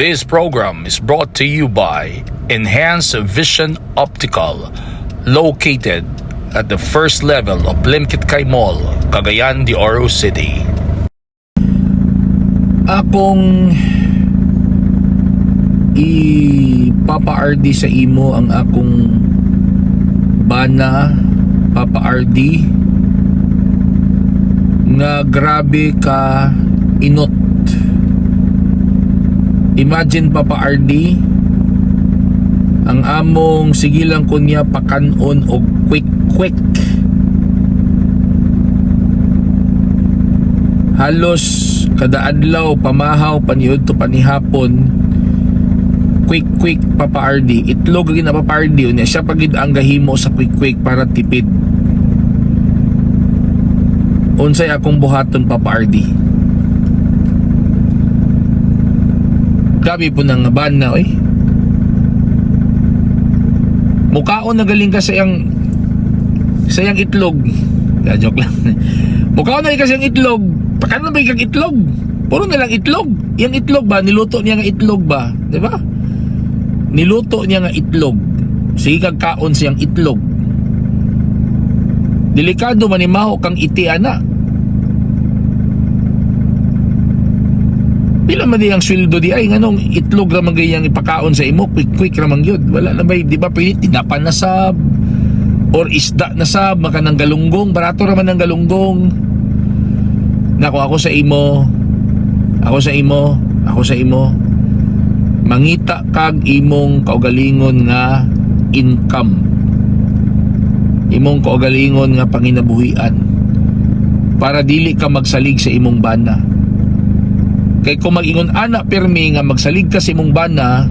This program is brought to you by Enhanced Vision Optical, located at the first level of Limketkai Mall, Cagayan de Oro City. Akong i-Papa RD sa imo ang akong bana, Papa RD, nga grabe ka inot. Imagine, Papa RD, ang among sige lang kunya pakanon og quick quick, halos kada adlaw pamahaw, paniudto, panihapon, quick quick, Papa RD. Itlog gyud na, Papa RD. Unya siya pa gyud ang gahimo sa quick quick para tipid. Unsay akong buhaton, Papa RD? Grabe po nang bana oy. Mukaon na galing ka sa iyang itlog. Ya, joke lang. Mukaon na ka sa iyang itlog. Pakanon ba kang itlog? Puro na lang itlog. Iyang itlog ba? Niluto niya nga itlog ba? Di ba? Niluto niya nga itlog. Sige kag kaon siyang itlog. Delikado man imaho kang iti ana. Pila man di ang sweldo di ay, nganong itlog ra man gayang ipakaon sa imo, quick quick ra man gyud. Wala na bay, di ba pwede tinapa na sab or isda na sab makanang galunggong, barato ra man ang galunggong. Nako, ako sa imo, ako sa imo, ako sa imo, mangita kag imong kaugalingon nga income, imong kaugalingon nga panginabuhian, para dili ka magsalig sa imong bana. Kay kung mag-ingon ana pirmi nga magsalig ka sa imong bana,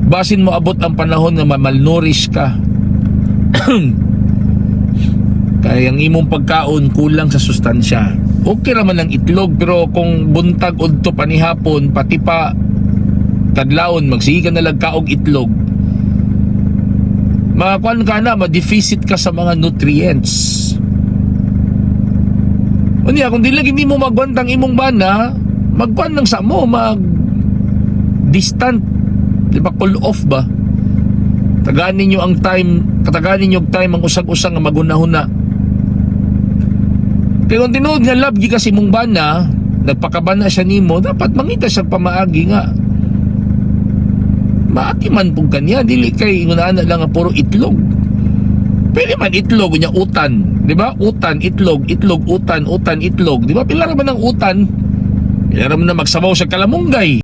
basin mo abot ang panahon nga mamalnourished ka. Kaya ang imong pagkaon kulang sa sustansya. Okay ra man ang itlog, pero kung buntag, udto, panihapon, pati pa kadlawon magsige ka na lang kaog itlog, makakuan ka na, ma-deficit ka sa mga nutrients. Unya, kung di lang hindi mo magwantang imong bana, magkuan lang sa mo, mag distant, di ba, cool off ba? Taganin nyo ang time, kataganin nyo ang time ang usag-usang nga magunahuna. Kaya kung tinuod nga love gi kasi imong bana, nagpakabana siya nimo, dapat mangita siya pamaagi nga maati man pug kaniya, dili kay ingon ana lang nga puro itlog. Pwede man itlog unya utan, di ba? Utan, itlog, itlog, utan, utan, itlog, di ba? Pila ra man ang utan? Pila ra man na magsabaw sa kalamunggay.